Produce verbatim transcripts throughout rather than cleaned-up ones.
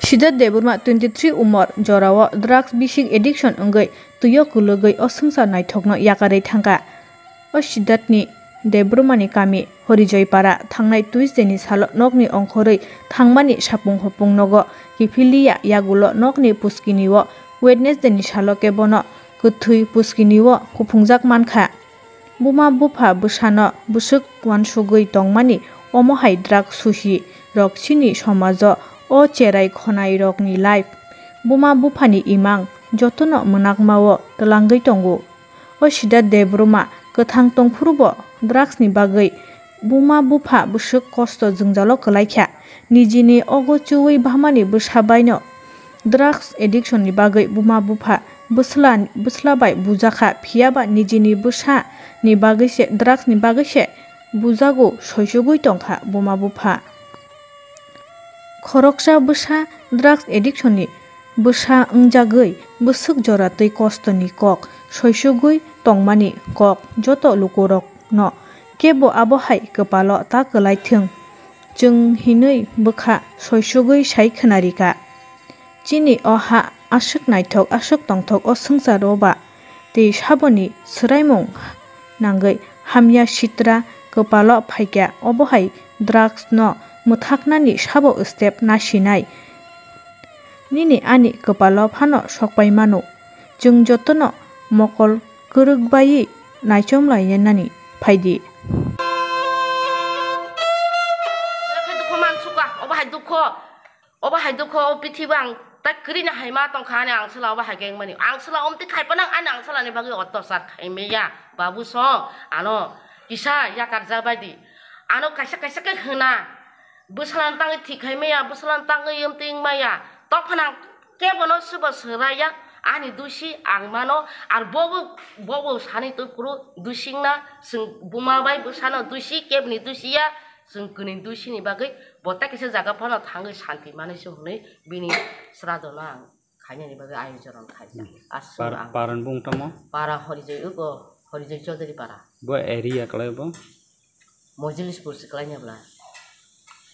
Siddharth Debbarma, twenty three umor, jorao drugs bising addiction wngwi twio kwlwgwi o swngchar naithokno yakarwi thangkha. O Siddharthni Debbarmani kami Horijoypara thangnai Tuesday ni salo nokni ongkhorwi thangmani sapung hopung nogo kiphilliya yagulo nokni puskini o Wednesday ni salo kebono kwthwi puskini o kuphungjak mankha. Buma bupha bwsano bwswk uansugwi tongmani omo hai drugs susi rok chini somajo o cherai khonai rokni life, buma buphani imang jotono mwnakmao twlangwi tongo. O Siddharth Debbarma kwthang tongphurubo drugs ni bagwi buma bupha bwswk kosto jwngjalo kwlaikha. Nijini ogo chuwi bamani bwsa baino drugs addiction ni bagwi buma bupha bwsla, bwsla bai bujakha, phiyaba nijini bwsa ni bagwi se, drugs ni bagwi se bujago soisugwi tongkha buma bupha. Khoroksa bwsa drugs addiction ni bwsa wngjagwi bwswk jora twi kosto ni kok soisugwi tongmani kok joto lukurokno kebo abo hai kwpalo ta kwlai thwng. Chwng hinwi bwkha soisugwi sai khwnarikha. Chini o ha aswk naithok, aswk tongthok o swngcharo ba tei saboni swraimung nangwi hamya sitra kwpalo phaikha, obo hai drugs no mwthaknani sabo step nasinai. Nini ani kwpalo phano sokpai mano. Chwng jotono mokol kwrwk baiwi naichom lainani phaidi. Obo hai dukho, obo hai dukho, o pithibo ang ta kwrwino hai ma tongkha ani angsala obo hai khe wngmani. Angsala omtwi khai phano ani angsalani bagwi otyachar khai maya. Babu song ano kisa yakar ja bai di. Ano kaisa kaisa khe hwna. Bwsala tangwi thik khai maya, bwsala tangwi omtwi wng maya. Tokphano ang kebono swbo swraiya, ani dusi ang mano, ar bobo, bobo sani twi phuru dusi wngna, chwng buma bai bwsano dusi, kebni dusi ya, chwng kwnwi dusi ni bagwi bo tei kaisa jaga phano thangwi santi manwi se hwnwi bini sradono ang khainani bagwi ayojon khaijak. Hmm. Aswk Par-, ang paran bung tamo? Para Horijoi uko, Horijoi Chaudhary para. Bo area kwlai bo? Mojilispur se kwlaina bwla.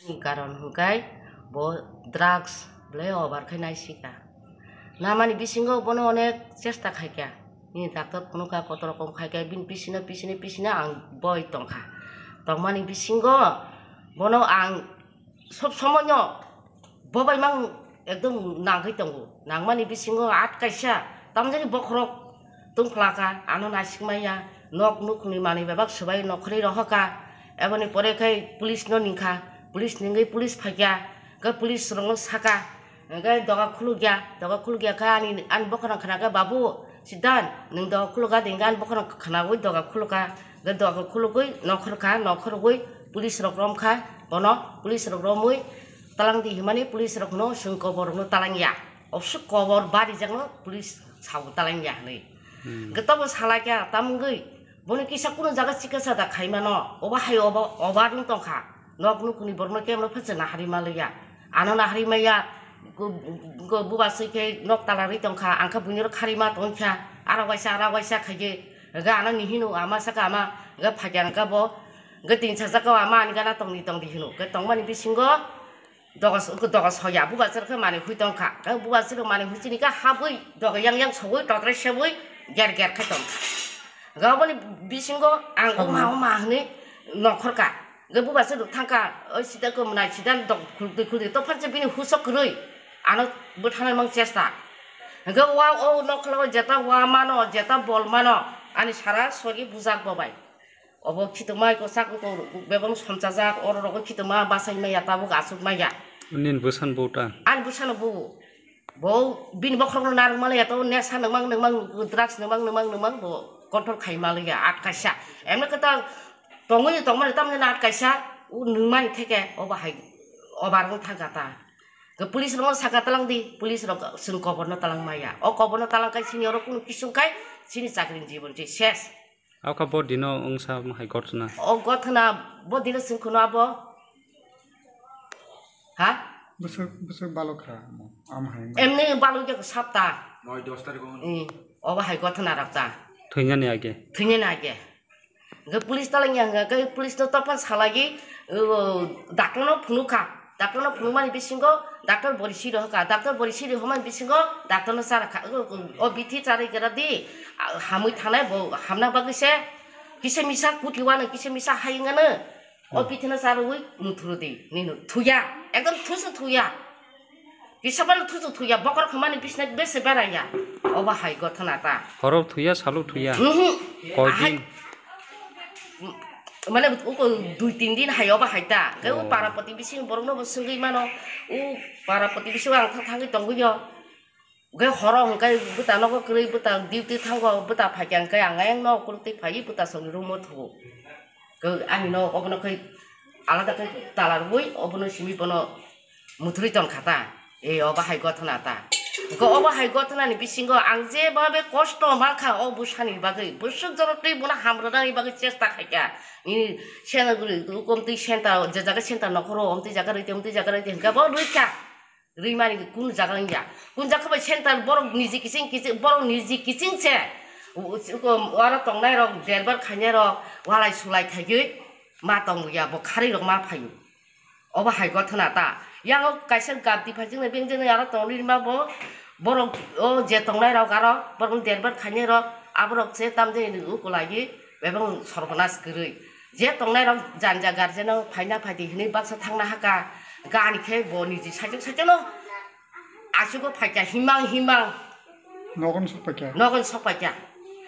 Ani karon hwnkhe bo drugs belai over khe naisika. Namani bisingo bono onek chesta khaikha. Bini doctor phunukha, kotor rokom khaikha, bini bisino, bisino, bisino ang boi tongkha. Tongmani bisingo bono ang sob somoino bo bai mang ekdom nangwi tongo. Nangmani bisingo at kaisa tamjani bokhorok tungphlaka, ano naisik maya, nok nukhungni manwi bebak swbai nokhorwi rohorka. Eboni pore khe police no ningkha, police ningwi police phaikha, khe police rokno saka, hwnkhe doga khulukya, doga khulukya khe ani, ani bokhorok khna khe, "Babu, Siddhant, nwng doga khulukha," de hwnkhe ani bokhorok khnaui doga khulukha, hwnkhe doga khulugwi nokhorkha, nokhorwi police rok romkha, bono police rok romwi talang di hwnmani police rokno chwng kobor rokno talang ya. Obwswk kobor barijakno police sao talang ya hwnwi. Hmm. Hwnkhe tobo salai kha, tamungwi bono kisa kunu jaga chikasa da khaimano, obo hai obo, obo adung tongkha. Nok nukhungni borokno kemno phacha nahari maliya. Ano nahari maya, go, go, buba swi khe nok talarwi tongkha, ang khe buini oro kharima tongkha, aro waisa, aro waisa khaikhe, hwnkhe ano ni hino ama saka ama, hwnkhe phaikha hwnkhe bo, hwnkhe tin sajak o ama ani gana tongdi tongdi hino. Hwnkhe tongmani bisingo, Doga, doga soya, bubacha rok khe manwi hui tongkha. Khe bubacha rok manwi hui chini khe habwi, doga yang yang sogwi, totrai sebwi, ger ger khe tongkha. Khe oboni bisingo ang oma oma hwnwi nokhorkha. Khe bubacha rok thangkha, oi sida khe mwnai sida dok khuldi khuldi, to phanse bini husok kwrwi. Ano bwthanai mang chesta. Khe wa o nokhorlo jeta wa mano, jeta bol mano, ani sara sori bujak bo bai. Obo khitokma iko sak iko bebak somchajak, oro rogo khitokma bachai maya, tabuk aswk maya. Nini bwsano bo ta? Ani bwsano bo. Bo bini bokhorokno narwk maliya, to nesa nwngmang nwngmang, drugs nwngmang nwngmang nwngmang, bo control khai maliya, at kaisa. Emne khe ta tongwi tongmani tamni na at kaisa, u nwngmani theke obo hai obar wng thangkha ta. Police rokno saka talang di, police rok chwng koborno talang maya. O koborno talang kai sini oro kunu kisung kai sini chakri ni jibon se ses. Abo kha bo dino wngsa hai gotna. O gotna bo dino sing kheno abo. Ha? Bwswk, bwswk balok kha amo, am hai. Emni balok ya sapta. Noi dos tarikh o. Hmm, obo hai gotna rok ta. Thwinani age. Thwinani age. Hwnkhe police talangya hwnkhe police no tophan salai, o, doctor no phunukha. Doctor no phunukmani bisingo Doctor bori siri hoka, doctor bori siri homani bisingo doctor no chara kha, o, o, o bithi charwi gra di, a, hamwi thanai bo hamna bagwi se kisa misa kuti wano, kisa misa hai wngano, o Hmm. bithi no charwi muthuru di, nini thuya, ekdom thusu thuya. Kisa phano thusu thuya, bokhorok hwnmani bisna bese beraiya. Obo hai gothona ta. Horo thuya, salo thuya. Mhm. Koi Ahai, din? Mane uko dui tin din hai obo hai ta. Khe o Oh. Parapati bising borokno bo swngwi mano. O Parapati bising ang thang thangwi tongwi yo. Khe horo hwnkhe bwta nogo kwrwi, bwta duty thango, bwta phaikha hwnkhe ang ayang no kwrwtwi phaiwi bwta songni room o thugo. Khe ani no obono khe alada khe tala rwui obono simi bono muthurwi tongkha ta. E, obo hai gothona ta. Hwnkhe obo hai gothonani bisingo ang jebabe kosto mankha o bwsani bagwi, bwswk jorotwi bono hamrwnani bagwi chesta khaikha. Nini sena guri, komtwi center, je jaga center nokhoro, omtwi jaga rwitwi, omtwi jaga rwitwi hwnkhe bo rwikha. Rwimani kunu jaga wngya. Kunu jaga bai center borok niji kiching kiching, borok niji kiching se. U-, u-, uko oro tongnairok, derbar khainairok, walai sulai khaiwi ma tongya, bo kharwi rok ma phaio. Obo hai gothona ta. Yango kaisa gabdi phai jwnai, beng jwnai aro tongwi rima bo. Borok o je tongnai rok aro borok derbar khainai rok aborok se tamjani ukulagi bebang sorbonas kwrwi. Je tongnai rok janja guardian o phaina phaidi hinwi baksa thangna haka. Gani khe bo niji sajak sajak no asugo phaikha himang himang. Nogon sok paikha. Nogon sok paikha.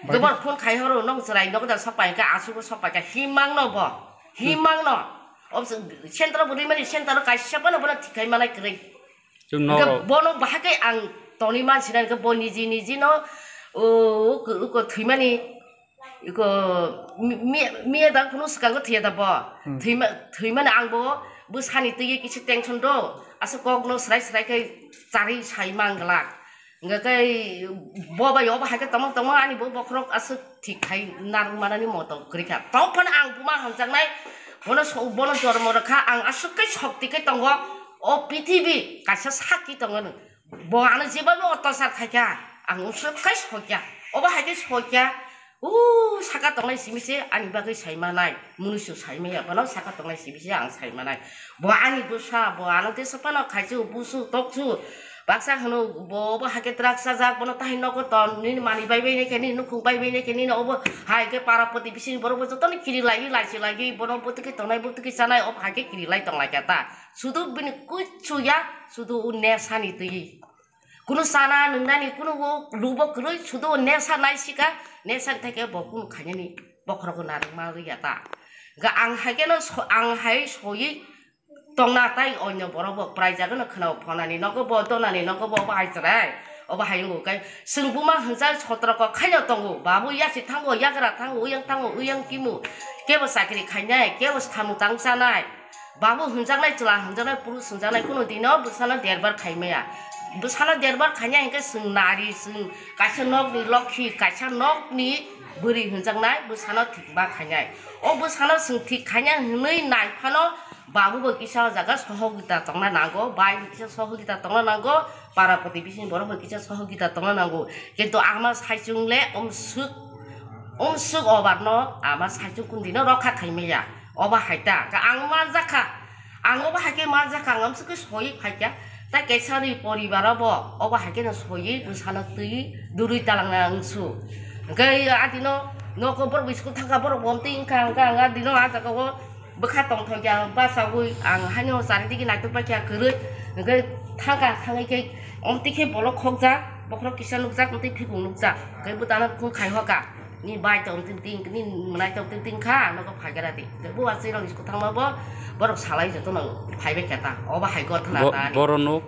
Bai- Gobor phone khai horo nong chwrai nogo da sok paikha asugo sok paikha himang no bo. Himang no. Obse center bo rimani center kaisa bono bono thikai manai kwrwi. Chwng Hwnkhe norok. Bono bahai khe ang tongwi mansinai hwnkhe bo niji niji no, o, uko, uko thwimani, uko mi-, mi-, miya da kunu swkango thwiya da bo. Hmm. Thwima-, thwimani ang bo bwsani twiwi kisa tension do. Asa kok no srai srai khe charwi sai manglak. Hwnkhe bo bai obo hai khe tongmang tongmang ani bo bokhorok aswk thik khai narwk manani moto kwrwi kha. Tong phano ang buma hamjaknai, bono so-, bono jormo rwkha, ang aswk khe sokti khe tongo. O pithibi kaisa sakki tongo nw. Bo ano jeba bo ottasar khaikha, ang usuk khai sokya. Obo hai khe sokya, o saka tongnai simi se ani bagwi sai manai, munusu sai maya, bono saka tongnai simi se ang sai manai. Bo ani bwsa, bo ano teisa phano khaisu, busu, toksu. Baksa hwno bo obo hai khe twrak chajak, bono tahai nogo ton, nini manwi bai bai nai khe, nini nukhung bai bai nai khe, nini obo hai khe para poti bising borok bo jotono kiri lai, lai se lai, bono bwtwkhe tongnai, bwtwkhe chanai, obo hai khe kiri lai tong lai kha ta. Sudu bini kuchu ya, sudu o nesani twi. Kunu chana nwngnani kunu o lubo kwrwi, sudu o nesa naisika, nesa theke bo kunu khainani bokhorogo narwkma rwya ta. Ga ang hai keno so-, ang hai soyi tongna tai onyo borok bo prai jaga no khna phonani nogo bo donani nogo bo obo hai chwrai. Obo hai wngkhe chwng buma hwnsa sotro kok khaino tongo, babu yasi thango, yagra thango, uyang thango, uyang kimu. Kebo chakri khainai, kebo samung tang chanai. Babu hwnjaknai, chwla hwnjaknai, purush hwnjaknai, kunu dino bwsano derbar khaimaya. Bwsano derbar khainai hwnkhe chwng nari, chwng kaisa nokni lokhi, kaisa nokni bwrwi hwnjaknai bwsano thik ma khainai. O bwsano chwng thik khainai hwnwi nai phano babu bo kisa o jaga sohogita tongna nango, bai bo kisa sohogita tongna nango, para poti bising borok bo kisa sohogita tongna nango. Kintu ama saichung le omswk, omswk obar no ama saichung kunu dino rokha khaimaya. Obo hai ta, ka ang manjakha. Ang obo hai khe manjakha, ang amswk khe soi phaikha. Ta kaisa ri poribar o bo, obo hai khe no soi bwsano twi durui talangna ang su. Hwnkhe adino nogo borok school thangkha, borok bo omtwi wngkha, hwnkhe ang adino ah jaga o bwkha tongthok ya, ang bachagwi ang haino charidigi naitok paikha kwrwi. Hwnkhe thangkha, thangwi khe omtwi khe bolok khokjak, bokhorok kisa nukjak, omtwi phikung nukjak. Hwnkhe bwtano phone khai hoka. Ni bai tong tin tin, ni mwnai tong tin tin kha, nogo phai gara di. Bo aswk rok school thangma bo, borok salai joto no phai bai kha ta. Obo hai gothna Bo-, ta ani. Boro nuk?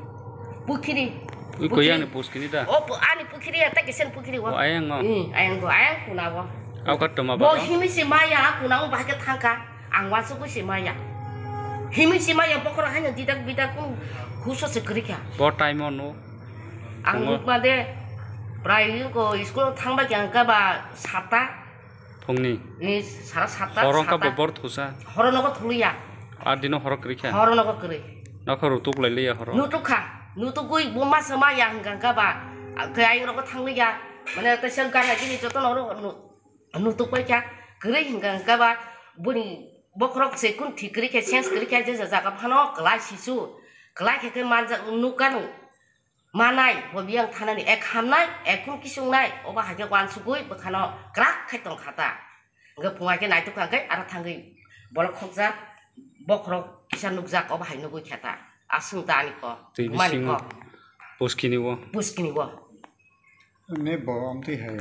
Pukhiri. Ui, koi ani pukhiri da? O pu-, ani pukhiri ya, ta kisen pukhiri o. O ayang o? Hmm, ayang go, ayang kuna o. Au ka toma Bo ba? Himi si maya, kuna o bahai khe thangkha. Ang wansuk si maya. Himi si maya, bokhorok haino didak bidak kunu huso se kwrwi kha. Bo time o nuk? Ang Phungo. Nukma de, prai ko school thangba khe ang kaba sata. Phungni? Ni sara sata, Horo wngkha sata. Bo bor thusa? Horo nogo thuliya. A dino horo kwrwi kha? Horo nogo kwrwi. Nokho rutuk lai liya horo? Nutuk kha. Nutukgwi bo masa ma ya hwnkha hwnkha ba. Khe ayung rogo thang liya. Mane teisa gana gini joto no ro nu-, nutuk pai kha. Kwrwi hwnkha hwnkha ba. Boni bokhorok se kun thik kwrwi kha, sense kwrwi kha, je jaga phano kwlai sisu. Kwlai khe khe manjak nukha nung. Manai, bo biyang thanani ek hamnai, ek kun kisung nai, obo hai khe wansugwi bwkhano kwrak khai tong kha ta. Hwnkhe phungai khe naituk kha hwnkhe aro thangwi bolok khokjak, bokhorok kisa nukjak, obo hai nugwi kha ta. Aswng ta ani kok, Twi mani bisingo kok. Puskini o. Puskini o. Nebo amtwi hai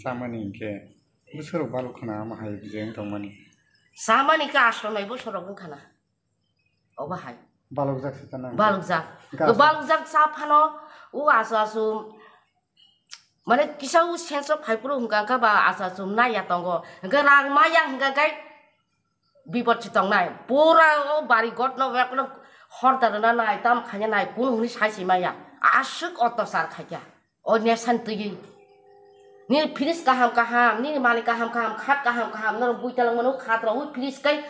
samani hinkhe bwswrok balok khna ama hai bijeng tongmani. Samani khe ashwk nai bosorok wngkha na. Obo hai. Balokjak se ta nang. Balokjak. Ga- Balokjak sa phano o asu asu mane kisa o sense of phaiphuru hwnkha khe ba asu asu naiya tongo. Hwnkhe rang maya hwnkha khe bipot se tongnai. Pura o bari gotno ekno horda rwna nai, tam khaina nai, kunu hwnwi sai se maya. Aswk otosar khaikha. O nesan twi. Nini fridge kaham kaham, nini mani kaham kaham, khat kaham kaham, norok bui talangmano khat rogwi fridge kai.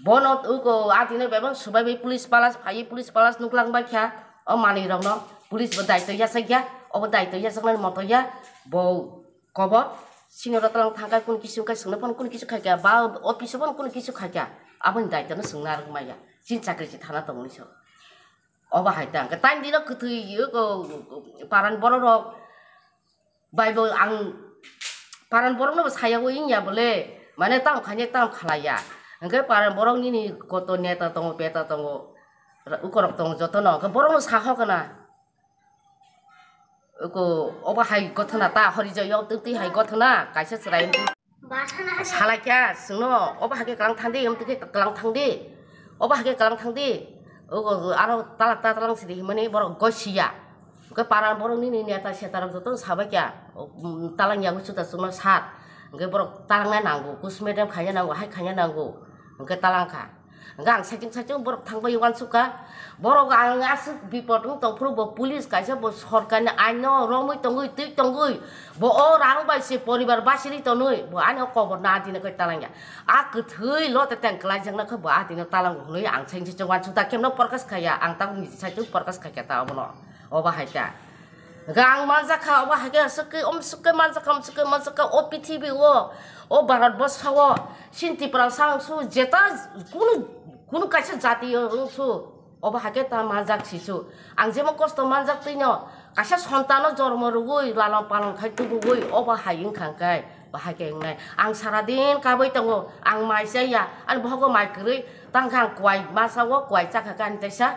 Bono uko adino bebak swbai bai police palas phaiwi police palas nuklang bai kha. O manwi rokno police bo daitoi yachak ya, obo daitoi yachaknani moto ya. Bo kobor sini oro talang thangkai kun kisu kai swngno phano kun kisu khai kha. Ba office o phano kun kisu khai kha. Aboni daitono swngna rwk maya. Chini chakri se thana tongwi so. Obo hai ta hwnkhe tang dino kwthwi, o, o, paran borok rok bai bo ang paran borok no bo saya o wngya bole, mane tam khainai tam khalaiya. Hwnkhe paran borok nini koto neta tongo, beta tongo, ukorok tongo jotono, hwnkhe borok no saho kana. Uko obo hai gothona ta hori jai yok twi hai gothona kaisa chwrai. Salai kha, chwngno, obo hai khe kwlang thang di, omo twi khe kwlang thang di, obo hai khe kwlang thang di, ogo aro tala ta talang sidi himani borok goi siya. Hwnkhe paran borok nini neta seta rok joto sabai kha, um, talang yago chuta chwngno sat, hwnkhe borok talangnai nango, kus medem khaina nango, hai khaina nango, hwnkhe talang kha. Hwnkhe ang saichung saichung borok thangbai uansukha. Borok ang aswk bipot wng tongphuru bo police kaisa bo sorkarni aino romwi tongwi twi tongwi bo o rang bai se poribar basiri tonwi bo ani o kobor na adina khe talangya. A kwthwi lo te teng kwlaijakna khe bo adino talango hwnwi ang saichung saichung uansukha, kemno prakash khaiya, ang tabuk niji saichung prakash khaikha ta obono. Obo hai ta. Hwnkhe ang manjakha, obo hai khe aswk khe, omswk khe manjakha, omswk khe manjakha, o prithibi o, o Bharat borsha o, chini Tiprasa wngsu, jeta kunu, kunu kaisa jati o wngsu, obo hai khe ta manjak sisu. Ang jemon kosto manjak twino, kaisa sontano jormo rwui, lalan palan khai tubuui, obo hai wngkha hwnkhe, bo hai khe wngnai. Ang sara din kabui tongo, ang mai chaya, ani bohogo mai kwrwi, tangkhe ang kuai masa o, kuai chakha khe ani teisa.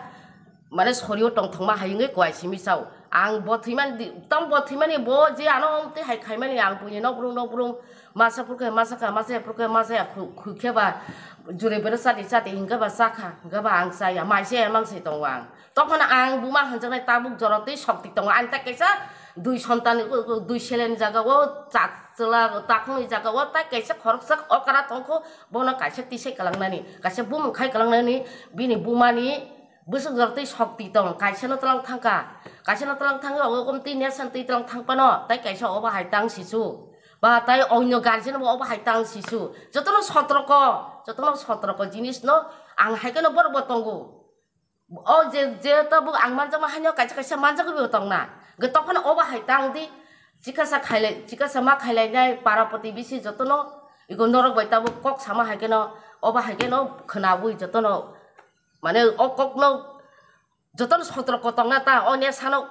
Mane sorio tongthokma hai wngwi kuai simi sao. Ang bo thwimani di-, tamo bo thwimani bo je ano omtwi hai khaimani ang buini nokbrung nokbrung masa phurkhe masa kha, masa phurkhe masa ya khu-, khukhe ba jure bere chati chati hingke ba chakha, hingke ba ang chaya, mai chaya mang se tongo ang. Tokhono ang buma hwnjaknai tabuk jora twi sokti tongo. Ani tak kaisa dui sontan, dui selen jaga o cha-, chwla takhumni jaga o tak kaisa khoroksa okra tongkho, bono kaisa tisai kalangnani, kaisa bumung khai kalangnani, bini bumani Bwswk jora twi sokti tong, kaisa no tlang thangkha, kaisa no tlang thangwi ogo komtwi nesan twi tlang thangpano, tai kaisa obo hai tang sisu, ba tai onyo guardian bo obo hai tang sisu, jotono sotroko, jotono sotroko jinis no ang hai kheno borok bo tongo. O je, je tabuk ang manjakma haino kaisa kaisa manjagwi bo tongna, hwnkhe tokphano obo hai tang di, chikasa khailai, chikasa ma khailainai para protibesi jotono, ego norok bai tabuk kok sama hai kheno, obo hai kheno khwnawi jotono. Mane o kokno jotono sotro kotokna ta, o nesano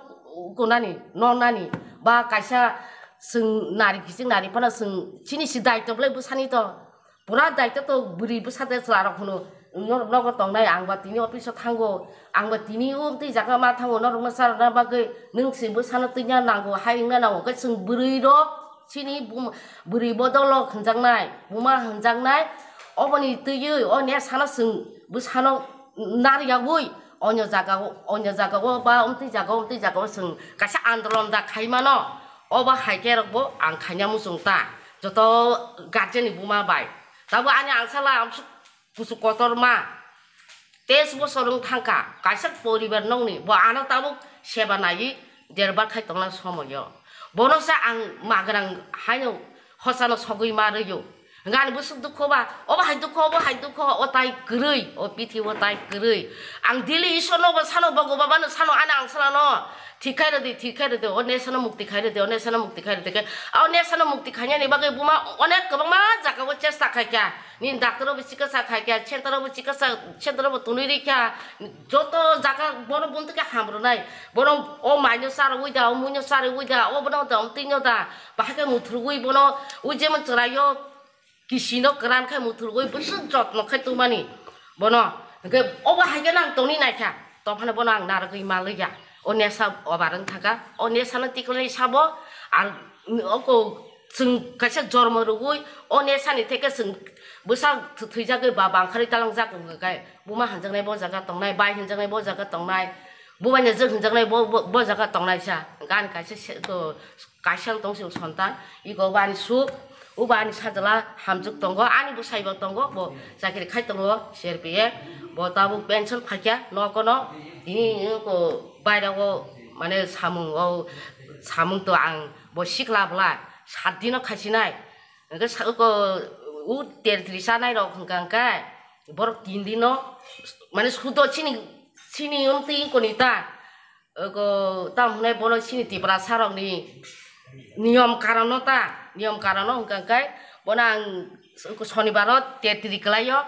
kunani, nonani, ba kaisa chwng nari kiching nari phano chwng chini si daityo bwlai bwsani to, pura daityo to bwrwi bwsa de chwla rok hwno, norok nogo tongnai, ang ba tini office o thango, ang ba tini o twi jaga ma thango, norok no charwna bagwi nwng si bwsano twina nango, hai wngna nango, hwnkhe chwng bwrwi rok chini bum-, bwrwi bodol rok hwnjaknai, buma hwnjaknai, oboni twiwi o nesano chwng bwsano naryawi onyo jaga o, onyo jaga o ba omtwi jaga o, omtwi jaga o chwng kaisa andolon da khaimano, obo hai khe rok bo ang khaina muchung ta joto guardian ni buma bai. Tabuk ani angsala amsuk kuchuk kotorma teis bosor wng thangkha, kaisa poribar nokni bo ano tabuk seba naiwi derbar khai tongna somoio. Bono se ang magrang haino hosano sogwi ma rwio. Hwnkhe ani bwswk dukho ba, obo hai dukho, obo hai dukho, o tai kwrwi, o pithi o tai kwrwi. Ang daily Ishwar no bo sano, bogo baba no sano, ani ang salano thik khai rwdi, thik khai rwdi, o nesano mukti khai rwdi, o nesano mukti khai rwdi khe, o nesano mukti khainani bagwi buma onek kwbangma jaga o chesta khai kha. Nini doctor bo chikitsa khai kha, center bo chikitsa, center bo tunui ri kha, joto jaga bono buntu khe hamrwnai. Bono o maino charwi da, o muino charwi da, o bono da, o tino da, bahai khe muthurwi bono, o jemon chwraio kisino kwran khai muthurwi bwswk jotno khai tongmani bono. Hwnkhe obo hai khe nang tongni naikha, tophano bono ang narwgwi malwi ya. O nesa obar wng thaka, o nesano tikolni sabo ang oko chwng kaisa jormo rwgwi o nesani theke chwng bwsa thwijagwi ba bangkharwi talangjak wngkha khe buma hamjaknai bo jaga tongnai, bai hamjaknai bo jaga tongnai, bubaini jwk hamjaknai bo, bo, bo jaga tongnai sa. Gan kaisa se-, ko-, kaisa wng tong se sontan, iko bani suk, ubani sajla hamjwk tongo, ani bwsai bo tongo, bo chakri khai tongo, C R P F, bo tabuk pension phaikha nokono, tini ko bairago mane samung o, samung to ang bo sikla bwla, sat dino khaisinai, hwnkhe sa-, ko, u tertri chanai rok hwnkha hwnkhe, borok tin dino, mane sudo chini, chini wngtwi wngkoni ta, Ogo, tamo hwnwi bono chini Tiprasa rokni niyom karon no ta, niyom karon no hwnkha khe bono ang Sonibar o tetri kwlaio,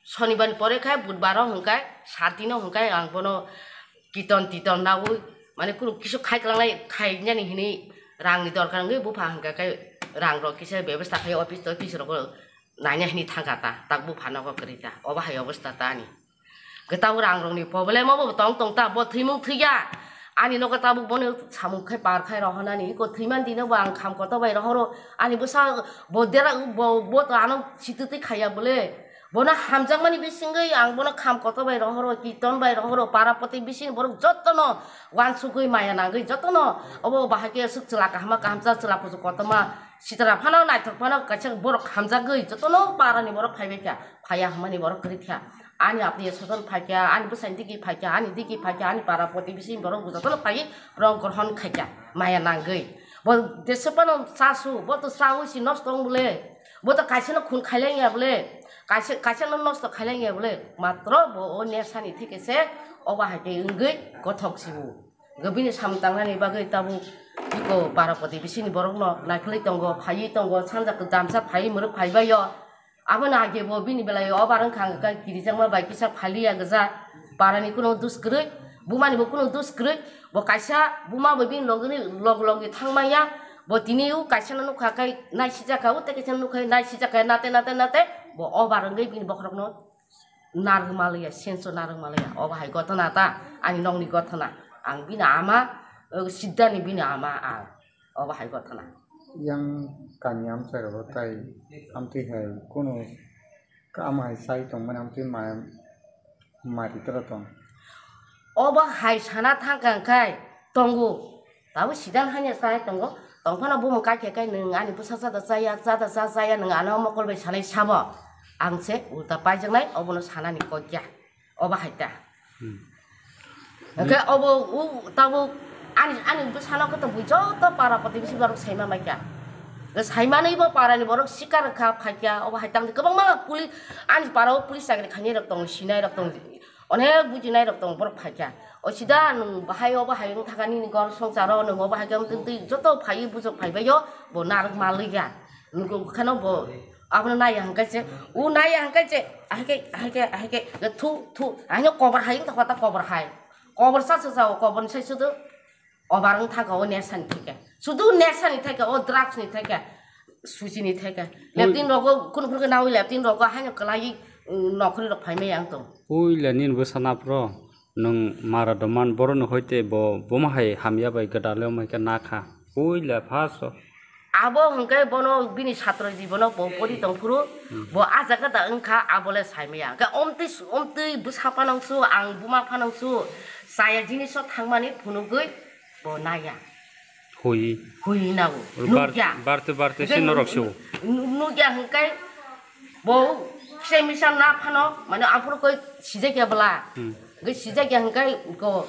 Sonibar ni pore khe Budbar o hwnkhe sat din o hwnkhe ang bono kiton titon naui, mane kunu kisu khai kwlangnai khainani hwnwi rang ni dorkar wngwi bupha hwnkha khe rang rok kisa bebasta khai office to office rogo naina hwnwi thangkha ta, tak bupha nogo kwrwi ta, obo hai obostha ta ani. Hwnkhe tabuk rang rokni problem obo tong tong ta, bo thwimung thwiya. Ani nogo tabuk bono samung khai par khai rohornani, iko thwiman dino bo ang kham kotor bai rohoro. Ani bwsa bo dera, bo, bo to ano sitwtwi khaiya bole. Bono hamjakmani bisingwi ang bono kham kotor bai rohoro, kiton bai rohoro, para poti bising borok jotono wansugwi maya nangwi jotono obo bahai khe aswk chwla kaham kaham cha chwla kuchuk kotorma sitra phano naithok phano kaisa borok hamjagwi jotono parani borok phaibai kha. Phaiya hwnmani borok kwrwi kha. Ani apni soton phai kha, ani bwsai digi phai kha, ani digi phai kha, ani para poti bising borok buja tono phai rong grohon khai kha, maya nangwi. Bo jesopano chasu, bo to chaui si nosto wng bole. Bo to kaisa no khun khailai ya bole. Kaisa, kaisa no nosto khailai ya bole. Matro bo o nesani theke se obo hai khe wngwi gothok sibu. Hwnkhe bini samung tangnani bagwi tabuk iko para poti bisingni borokno naikolwi tongo, phaiwi tongo, sanja damsa phaiwi mwrwk phaibaio. Abono age bo bini belai obar wngkha, hwnkhe kirijakma bai kisa phaliya gwja, parani kuno dus kwrwi, bumani bo kuno dus kwrwi, bo kaisa buma bo bini logni log logi thangmaya, bo tini o kaisa no nukha khe naisijakha, o tei kaisa no nukha khe naisijakha, nate nate nate bo obar wngwi bini bokhorokno narwk malaya, senso narwk malaya, obo hai gotona ta, ani nokni gotona, ang bini ama, o siddhani bini ama ang, obo hai gotona. Yang kami amchai rogo tai amtwi hai kunu kama hai sai tongmani amtwi ma-, mari tora tong. Obo hai sana thangkha hwnkhe tongo, tabuk sidan hanya sai tongo, tongphano bumung kaikhe kai nwng ani bwsa chada chaya, chada cha chaya nwng ano mokol bai sanai sabo, ang se ulta paijaknai, obono sanani kok ya. Obo hai ta. Hmm. Hwnkhe obo u tabuk ani, ani bwsano khe tongwi joto para protibesi borok saima maikha. Hwnkhe saimanwi bo parani borok sikar kha phaikha, obo hai tangdi kwbangma puli-, ani parao police chakri khainai rok tongo, sinai rok tongo, onek bujinai rok tongo, borok phaikha. O sida nwng bahai obo hai wng thaka nini gor songsaro, nwng obo hai khe wng twi joto phaiwi bujok phaibaio bo narwk malwi ya. Nwng kheno bo abono naiya hwnkhe se, o naiya hwnkhe se, ahai khe, ahai khe, ahai khe, thu, thu, ahai khe kobor hai wng tongkha ta kobor hai. Kobor sa sa sa o kobor ni sai sudu obar wng thangkha o nesha ni theke. Sudu nesha ni theke, o drugs ni theke, suji ni theke. Oi. Leptin rogo, kunu phuru khe nawi leptin rogo, haino kwlaiwi, um, nokhorwi rok phai maya wng tong. Puila nini bwsa naphro, nwng mara doman borok ni hoite bo, bomo hai hamya bai gwdalo mai khe nakha. Puila first o. Abo hwnkhe bono bini satro jibono bo pori tongphuru, hmm, bo ah jaga da wngkha, abole saimaya. Hwnkhe omtwi, omtwi bwsa phanangsu, ang buma phanangsu, chaya jiniso thangmani phunugwi bo naiya. Hui. Hui nago. Bar-, nukya. Barte, barte hwnkhe se norok nuk-, se. Nuk-, nukya hwnkhe bo kisa misa na phano, mane aphuru koi sijakya bwla. Hmm. Hwnkhe sijakya hwnkhe ko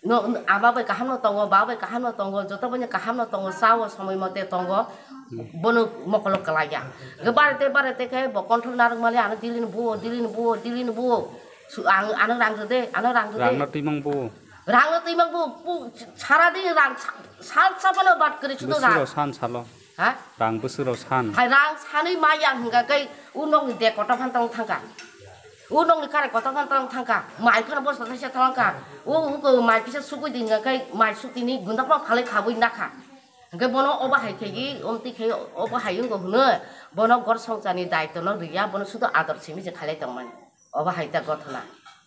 no, no, ama bai kaham no tongo, ba bai kaham no tongo, joto bai kaham no tongo, sao somoi mote tongo. Bono mokolo kwlaiya. Hwnkhe barete barete khe bo control narwk mali ano dilini buo, dilini buo, dilini buo. Su-, ang, ano rang rwde, ano rang rwde. Rangno twimang buo. Rangno twimang buo, bu-, sara din rang sa-, sal sabano bat kwrwi sudo rang. Bwswkro san salo. Ha? Rang bwswkro san. Hai rang sanwi maya hwnkha khe u nokni de kotor phan tong thangkha. U nokni kare kotor phan tong thangkha. Mai phano bosor thaisa tong kha. U, u ko mai kisa sukwi di hwnkha khe mai sukini gundakma phalwi khabwi nakha. Hwnkhe bono obo hai khe omtwi khe obo hai wngkha hwnwi bono gor songcharni daitwno rwya, bono sudo ador simi se khailai tongmani. Obo hai ta gothona.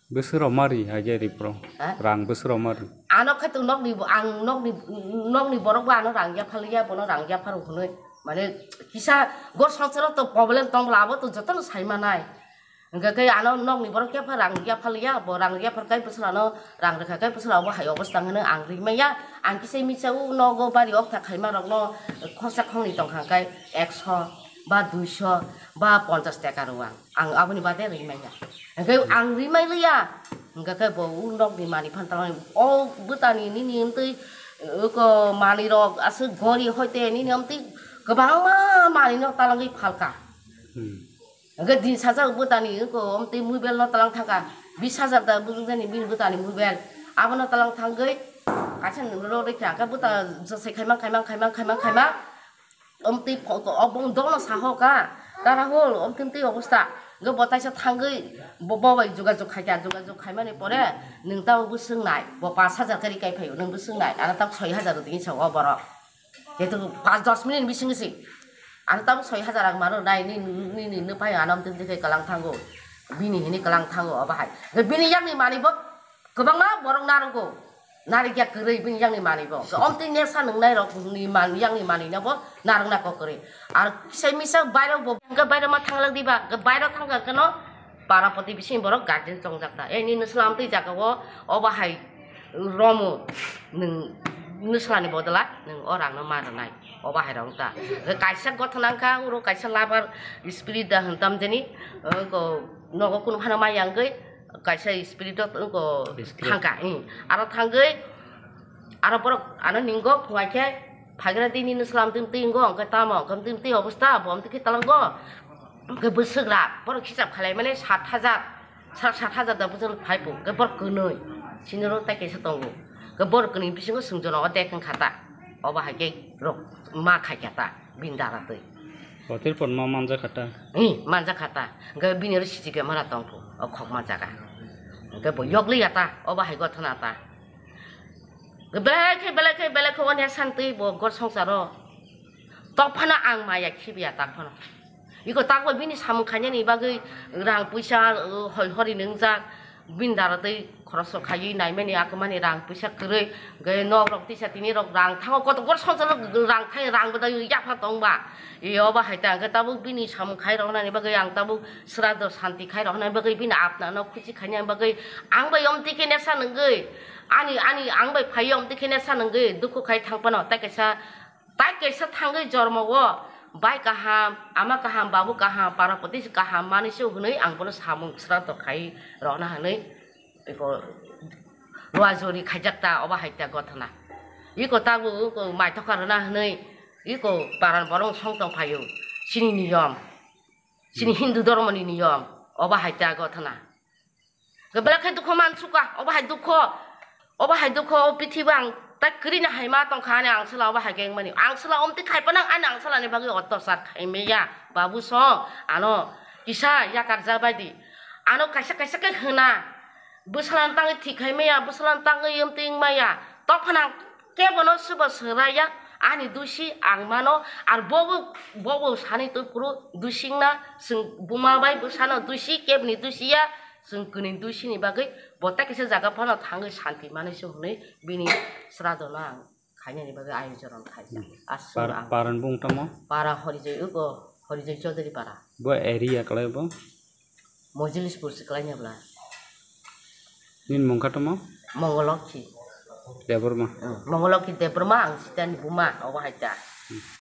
Bwswk rok ma ri hai khe ri phro? Ha? Rang bwswk rok ma ri? Ano khe to nokni bo, ang nokni, nokni borok bo ano rang yapha liya, bono rang yapha rw hwnwi. Mane kisa gor songcharo to problem tong bwla abo to jotono sai manai. Hwnkhe khe ano nokni borok yapha rang yapha liya, bo rang yapha kai bwswlano rang rwkha kai bwswla obo hai obostha hwnwi ang ri manya. Ang kisa misa o nogo bari okta khaima rokno khorsa khongni tongkha kai ekso ba duiso ba ponchas taka rw ang. Ang aboni bade ri manya. Hwnkhe ang ri mai liya. Hwnkhe khe bo u nokni manwi phan talangni o bwtani nini wngtwi, uko manwi rok aswk gori hoite nini wngtwi kwbangma manwi no talangwi phalka. Hmm. Hwnkhe din sajak bwtani uko wngtwi mobile no talang thangka. Bis hajar da bujukjani bini bwtani mobile. Abono talang thangwi kaisa nungro rikha. Hwnkhe bwta josai khaimang, khaimang, khaimang, khaimang, khaimang. Omtwi pho-, obong dogno sahoka, Tarahul, omtwi omtwi obostha. Hwnkhe bo taisa thangwi bo, bo bai jogajog khaikha, jogajog khaimani pore nwng tabukbo swngnai, bo pash hajar khe rikai phaio, nwngbo swngnai, ano tabuk soi hajar rwdi hinwi sao o borok. Jehetu pash dos minute ni bisingo se, ano tabuk soi hajar ang mano nai, nini, nini, nini nwphai ano omtwi omtwi khe kwlang thango, bini hinwi kwlang thango obo hai. Hwnkhe bini yakni manwi bo kwbangma borok narogo. Narikya kwrwi bini yakni manwi bo. Omtwi nesa nwngnai rok ni man, yakni manwi no bo narwkna kok kwrwi. Ar kisa misa bairo bo, hwnkhe bairo ma thanglak diba, hwnkhe bairo thangkha kheno para poti bising borok guardian chongjak ta. Ei nini nwsla amtwi jaga o, obo hai romo nwng nwsla ni bodol a nwng o rang no ma rwnai. Obo hai rok ta. Hwnkhe kaisa gothona wngkha, oro kaisa lover spirit da hwn tam jani, o nogo kunu phano ma yangwi, kaisa spirit o wngkha. Spirit. Thangkha, hmm. Aro thangwi, aro borok ano ningo phungai khe, phagra dini nwsla amtwi amtwi wngo, hwnkhe tamo, hwnkhe amtwi amtwi obostha, bo amtwi khe talango, hwnkhe bwswk rak, borok hisab khalai mani sat hajar, sat, sat hajar da bujal phai bo, hwnkhe borok kwnwi, sini oro tai kaisa tongo, hwnkhe borok kwnwi bisingo chwng jono o dek wngkha ta, obo hai khe rok ma khai kha ta. Bini dara twi. Hotel pon ma manja kha ta. Hi, manja kha ta. Hwnkhe bini oro C C camera tong phu, o khokma jaga. Hwnkhe bo yokli ya ta, obo hai gothona ta. Belai khe, belai khe, belai khe, onek santwi bo gor songsaro. Tok phano ang maya khibiya tak phano. Iko tak bo bini samung khainani bagwi rang puisa, uh, hoi hori nwngjak. Bini dara tei khoroksa khaiwi naimani akwmani rang puisa kwrwi, hwnkhe nok rok tisa tini rok rang thango, kotor kotor songsar rok rang thai, rang bwdai yapha tongba. E obo hai ta hwnkhe tabuk bini samung khai roknani bagwi ang tabuk srado santi khai roknani bagwi bini apna no khusi khainani bagwi ang bai omtwi khe nesa nungwi ani, ani ang bai phaiwi omtwi khe nesa nungwi dukhu khai thang phano tai kaisa Tai kaisa thangwi jormo o bai kaham, ama kaham, babu kaham, para poti kaham manwi se hwnwi ang bono samung sraddho khai rwna hwnwi eko ruajori khaijak ta, obo hai ta gothona. Eko tabuk eko maithoka rwna hwnwi eko paran borok song tong phaio. Chini niyom, chini Hindu dhormoni niyom, obo hai ta gothona. Belai khe dukho mansuka, obo hai dukho, obo hai dukho, o pithibo ang tai kwrwino hai ma tongkha ani angsala, obo hai khe wngmani. Angsala omtwi khai phano ani angsalani bagwi otyachar khai maya, babu song, ano kisa yakar ja bai di. Ano kaisa kaisa khe hwna, bwsala tangwi thik khai maya, bwsala tangwi omtwi wng maya, tok phano ang kebono swbo swraiya, ani dusi ang mano, ar bobo, bobo sani twi phuru dusi wngna, chwng buma bai bwsano dusi, keboni dusi ya, Chwng kwnwi dui sini bagwi bo tai kaisa jaga phano thangwi santi manwi se hwnwi bini sraddho no ang khainani bagwi ayojon khaijak. Hmm. Aswk Par-, ang paran bung tamo? Para Horijoi, uko Horijoi Chaudhary para. Bo area kwlai bo? Mojilis pur se kwlaina bwla. Nini mung kha tamo? Mongolokhi. Debbarma. Hmm. Mongolokhi Debbarma ang sitani buma obo hai ta. Hmm.